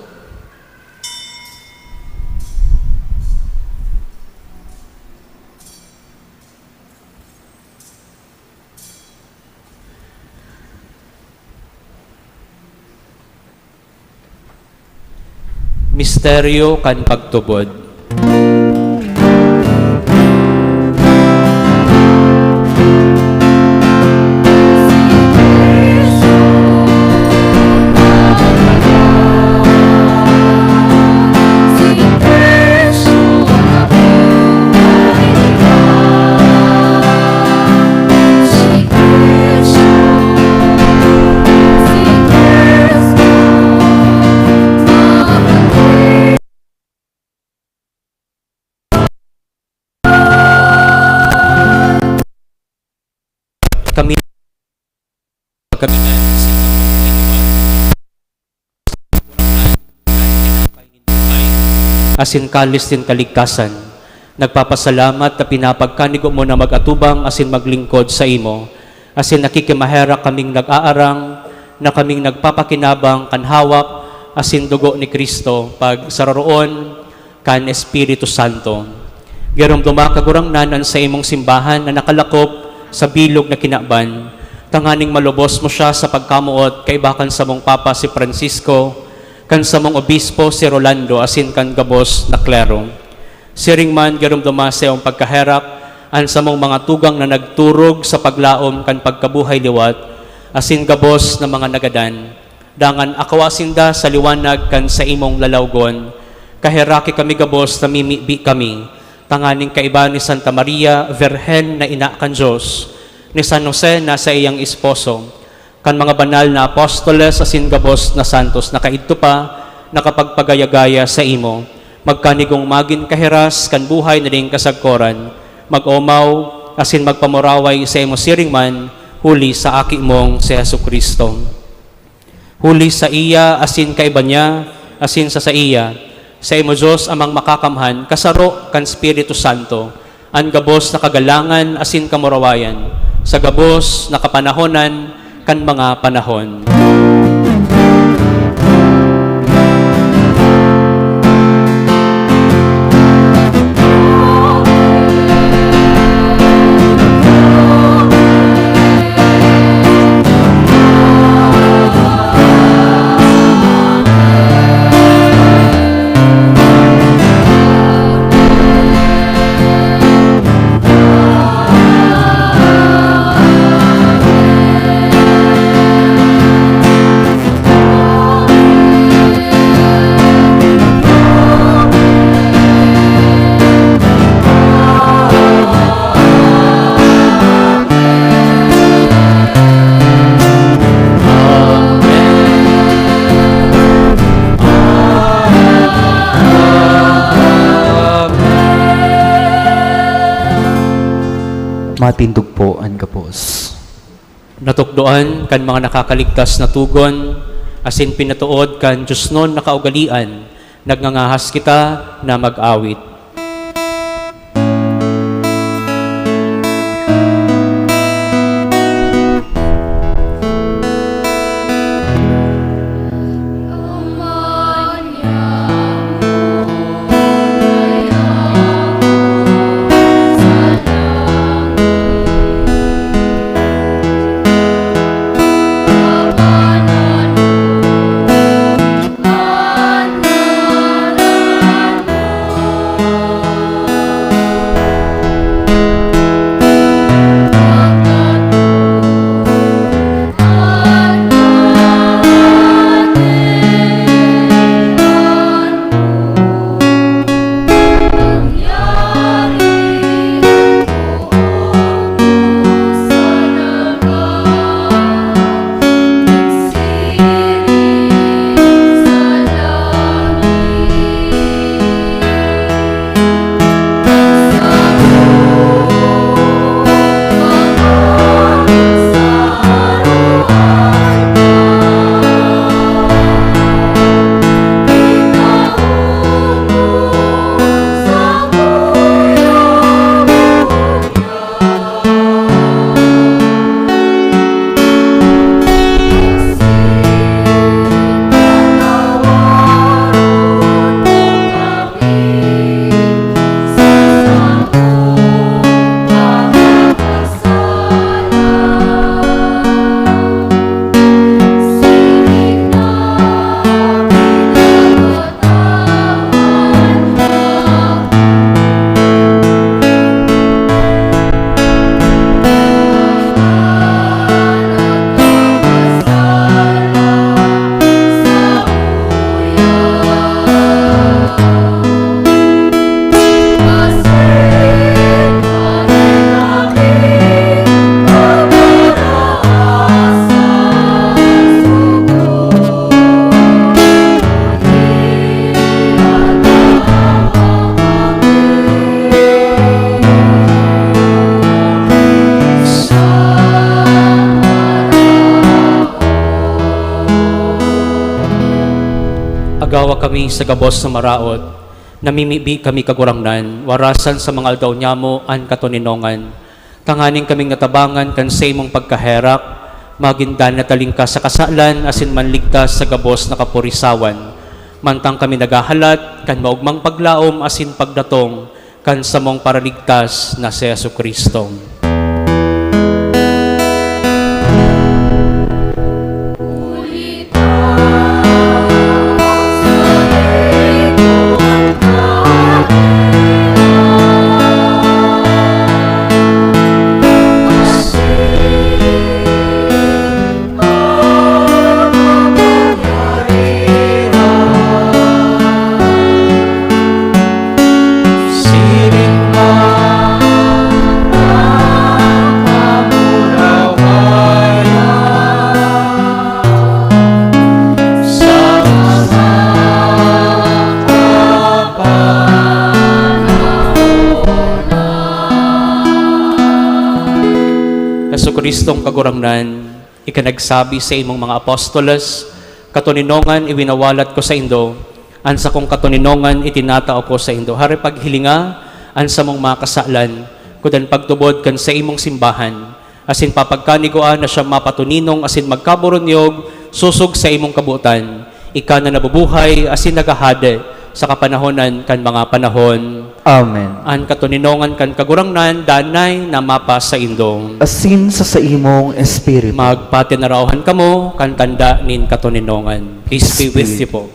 Misteryo kan pagtubod. Kagadan sa pagkabuhay liwat, asin kalis nin kaligtasan. Nagpapasalamat ta pinapagkanigo mo na mag-atubang asin maglingkod saimo, asin nakikimaherak kaming nag-aarang na kaming nagpapakinabang kan hawak asin dugo ni Cristo, pagsararoon kan Espiritu Santo. Giromdoma, Kagurangnan, an saimong simbahan na nakalakop sa bilog na kinaban, tanganing malubos mo siya sa pagkamoot kaiba kan samong Papa si Francisco, kan samong Obispo si Rolando, asin kan gabos na klero. Siring man, giromdoma sa iyong pagkaherak an samong mga tugang na nagturog sa paglaom kan pagkabuhay liwat, asin gabos na mga nagadan. Dangan akawa sinda sa liwanag kan saimong lalawgon. Kaheraki kami gabos, namimibi kami, tanganing kaiba ni Santa Maria, Birhen na ina kan Dios, ni San Jose na saiyang esposo, kan mga banal na apostoles asin gabos na santos na kaidto pa nakapagpagaya-gaya saimo, magkanigong magin kahiras kan buhay na daing kasagkoran, mag-omaw asin magpamuraway saimo siring man, huli sa Aki mong si Jesu-Cristo. Huli saiya, asin kaiba niya, asin sa saiya, saimo Dios Amang Makakamhan, kasaro kan Espiritu Santo, an gabos na kagalangan asin kamurawayan, sa gabos na kapanahonan kan mga panahon. Matindog po an gabos. Natukdoan kan mga nakakaligtas na togon, asin pinatood kan diosnon na kaugalean, nagngangahas kita na mag-awit. Awa kami sa gabos na maraot, namimibi kami, Kagurangnan, warasan sa mga aldaw nyamo an katoninongan. Tanganing kaming natabangan kan saimong pagkaherak, magin danay na talingkas sa kasalan asin manligtas sa gabos na kapurisawan. Mantang kami naghahalat kan maogmang paglaom asin pagdatong kan samong Paraligtas na si Jesu-Cristo. Jesu-Cristong Kagurangnan, ika nagsabi sa imong mga apostoles, "Katoninongan iwinawalat ko saindo, an sakong katoninongan itinatao ko saindo." Hare paghilinga an samong mga kasalan, kudan pagtubod kan saimong simbahan, asin papagkanigua na siya mapatoninong asin magkaburunyog sosog sa imong kabotan, ika na nabubuhay asin naghahade sa kapanahonan kan mga panahon. Amen. An katoninongan kan Kagurangnan danay na mapasaindo. Asin sa saimong espiritu. Magpatinaraohan kamo kan tanda nin katoninongan. Peace be with you po.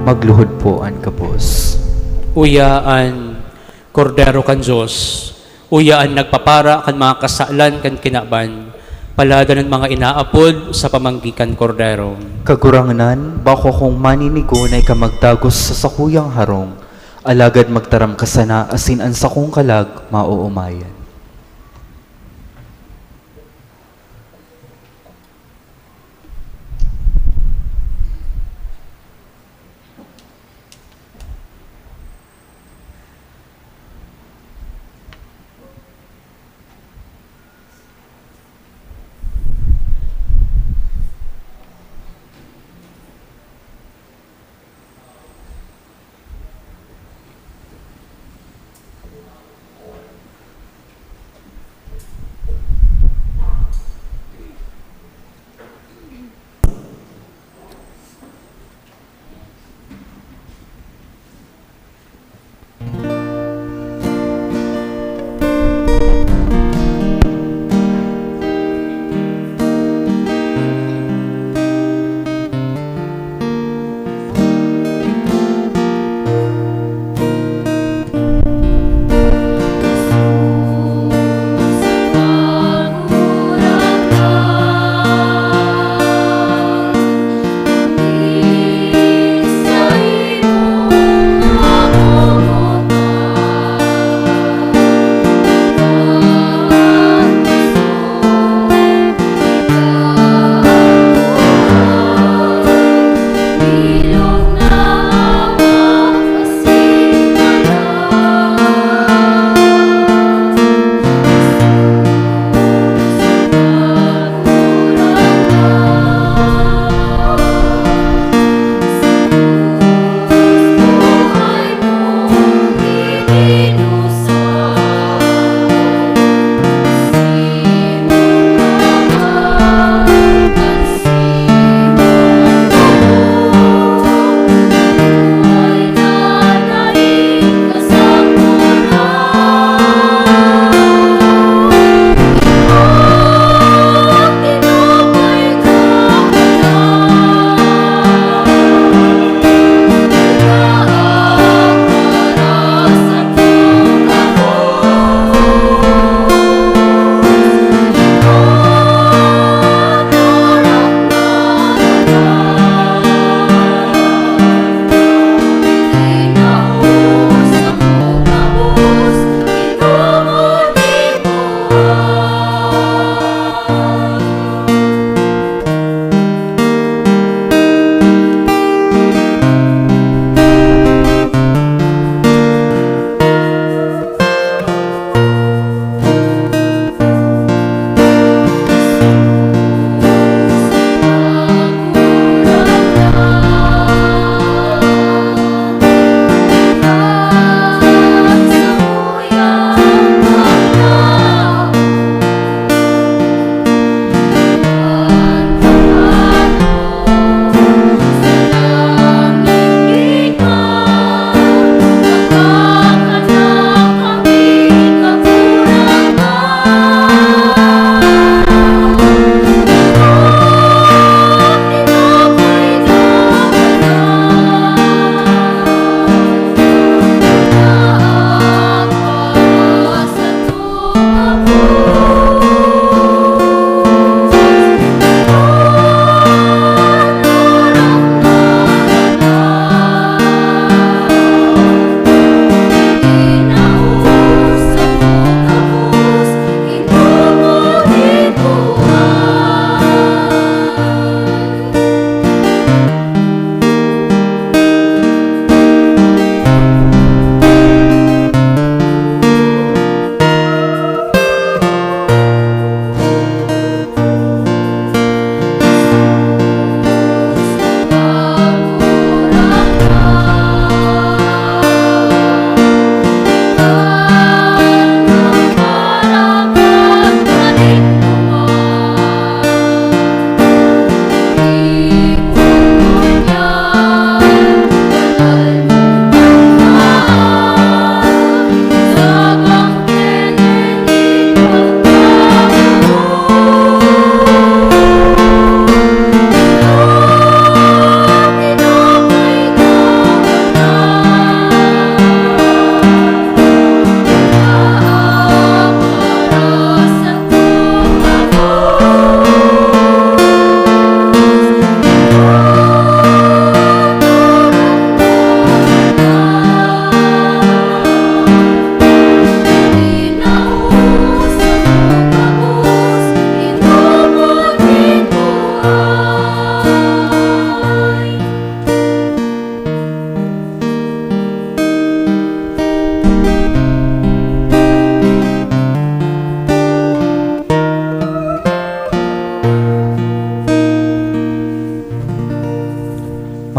Magluhod po an gabos. Uya an Kordero kan Dios, uya an nagpapara kan mga kasalan kan kinaban. Palad an mga inaapod sa pamanggi kan Kordero. Kagurangnan, bako akong maninigo na ika magdagos sa sakuyang harong, alagad magtaram ka sana asin an sakong kalag maoomayan.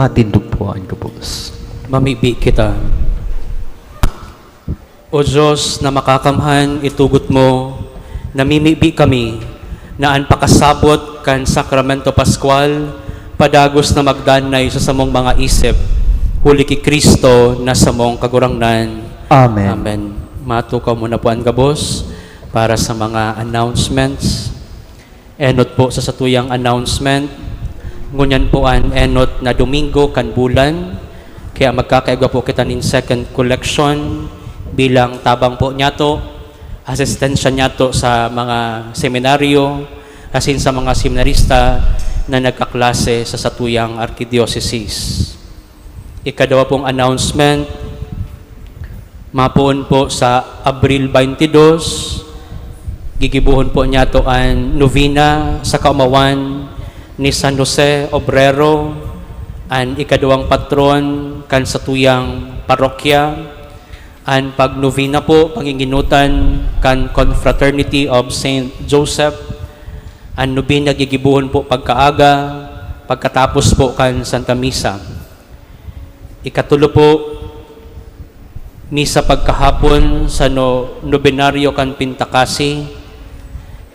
Matindog po an gabos. Mamibi kita. O Diyos na makakamhan, itugot mo, namimibi kami na an pakasabot kan Sakramento Pascual padagos na magdanay sa samong mga isip, huli ki Cristo na samong Kagurangnan. Amen. Amen. Matukaw mo na po an gabos para sa mga announcements. Enot po sa satuyang announcement. Ngunyan po an enot na Domingo kan bulan, kaya magkakaigwa po kita nin second collection bilang tabang po niyato, asistensya niyato sa mga seminaryo, asin sa mga seminarista na nagkaklase sa satuyang arkidiosesis. Ikadawa pong announcement, mapoon po sa Abril twenty-two, gigibohon po niyato an novena sa kaomawan ni San Jose Obrero, an ikaduwang patron kan satuyang parokya. An pagnovena po, pangingenotan kan Confraternity of Saint Joseph. An nobena gigibohon po pagkaaga, pagkatapos po kan Santa Misa. Ikatulo po, misa pagkahapon sa no-, nobenaryo kan Pintakasi.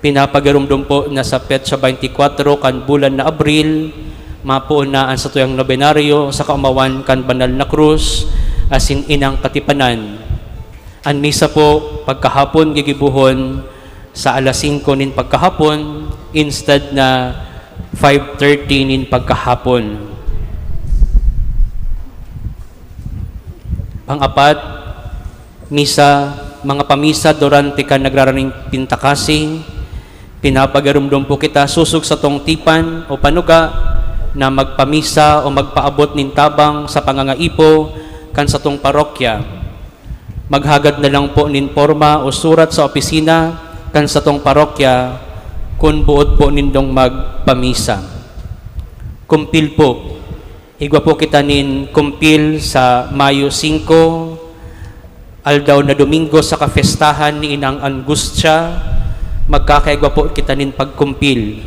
Pinapagarumdom po na sa petsa twenty-four kan bulan na Abril, mapoon na an satuyang nobenaryo sa kaomawan kan Banal na Krus asin Inang Katipanan. An misa po pagkahapon gigibohon sa alas singko nin pagkahapon instead na five thirty nin pagkahapon. Pang-apat, misa, mga pamisa durante kan nagraraning Pintakasi, pinapagarumdom po kita sosog satong tipan o panuga na magpamisa o magpaabot nin tabang sa pangangaipo kan satong parokya. Maghagad na lang po nin porma o surat sa opisina kan satong parokya kun boot po nindong magpamisa. Kumpil po. Igwa po kita nin kumpil sa Mayo singko, aldaw na Domingo sa kapestahan ni Inang Angustia. Magkakaigwa po kita nin pagkumpil.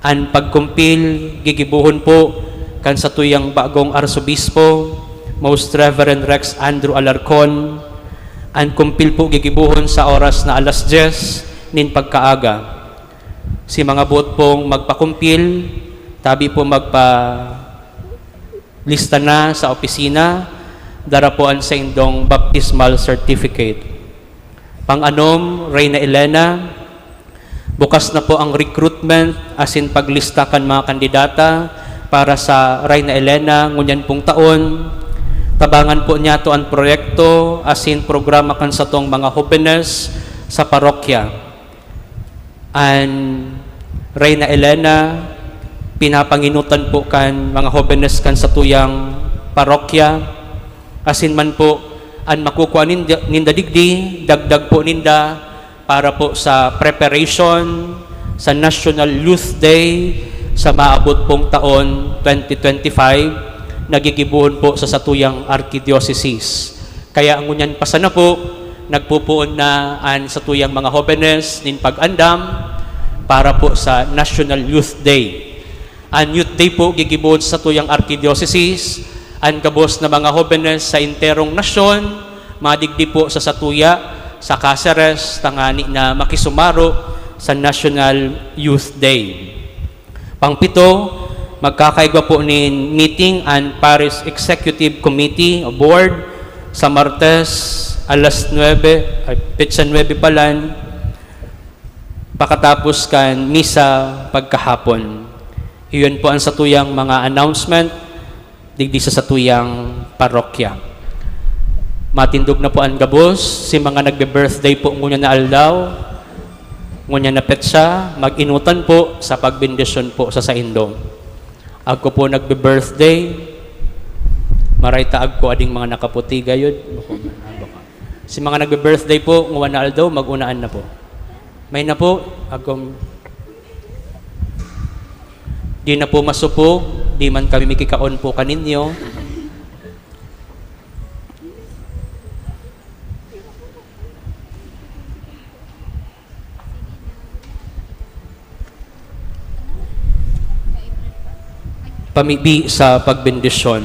An pagkumpil gigibohon po kan satuyang bagong Arsobispo, Most Reverend Rex Andrew Alarcon. An kumpil po gigibohon sa oras na alas dyes nin pagkaaga. Si mga boot pong magpakumpil, tabi po magpa-, lista na sa opisina, dara po an saindong baptismal certificate. Pang-anom, Reyna Elena, bukas na po ang recruitment asin paglista kan mga kandidata para sa Reyna Elena ngunyan pong taon. Tabangan po niyato an proyekto asin programa kan satong mga hobenes sa parokya. An Reyna Elena, pinapangenotan po kan mga hobenes kan satuyang parokya, asin man po an makukua ninda, ninda digdi, dagdag po ninda para po sa preparation sa National Youth Day sa maabot pong taon twenty twenty-five, na gigibohon po sa satuyang arkidiosesis. Kaya ngunyan pa sana po, nagpopoon na an satuyang mga hobenes nin pag-andam para po sa National Youth Day. An Youth Day po gigibohon sa satuyang arkidiosesis, an gabos na mga hobenes sa enterong nasyon, madigdi po sa satuya, sa Caceres, tangani na makisumaro sa National Youth Day. Pangpito, magkakaigwa po nin meeting an Parish Executive Committee o Board sa Martes, alas nuebe, ay, petsa nuebe palan, pakatapos kan misa pagkahapon. Iyon po ang satuyang mga announcement digdi sa satuyang parokya. Matindog na po an gabos, si mga nagbe-birthday po ngunyan na aldaw, ngunyan na petsa, mag-enotan po sa pagbendisyon po sa saindo. Ako po nagbe-birthday, maray ta agko ading mga nakaputi gayod. Si mga nagbe-birthday po, ngunyan na aldaw, mag-unaan na po. May na po, agom. Di na po masupog, di man kami mikikaon po kaninyo. Pamibi sa pagbendisyon.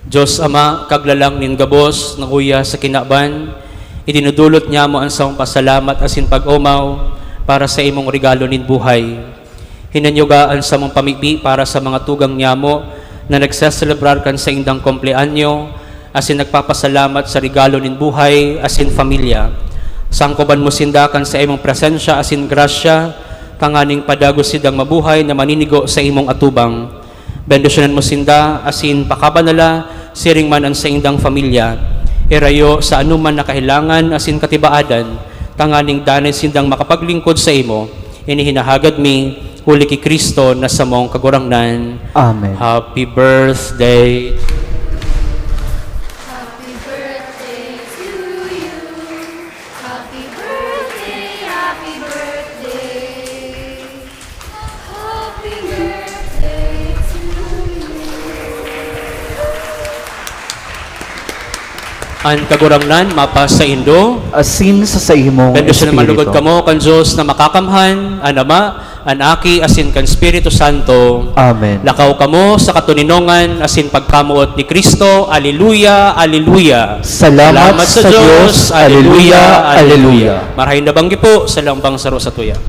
Dios Ama, Kaglalang nin gabos na uya sa kinaban, idinudulot niamo an samong pasalamat asin pag-omaw para sa imong regalo nin buhay. Hinanyuga an samong pamibi para sa mga tugang niamo na nagseselebrar kan saindang kumpleanyo asin nagpapasalamat sa regalo nin buhay asin pamilya. Sangkoban mo sinda kan sa imong presensya asin grasya, tanganing padagos sindang mabuhay na maninigo sa imong atubang. Bendisyonan mo sinda asin pakabanala siring man an saindang pamilya. Irayo sa anoman na kahelangan asin katibaadan, tanganing danay sindang makapaglingkod sa imo. Ini hinahagad mi huli ki Cristo na samong Kagurangnan. Amen. Happy birthday. Happy birthday to you. Happy birthday, happy birthday. Happy birthday to you. An Kagurangnan mapasaindo. Asin sa saimong Bendisyonan man lugod espiritu. Kamo kan Dios na makakamhan, an Ama, an Aki, asin kan Espiritu Santo. Amen. Lakaw kamo sa katoninongan asin pagkamoot ni Cristo. Aleluya, aleluya. Salamat sa Dios. Aleluya, aleluya. Marahay na banggi po sa lambang saro sa tuya.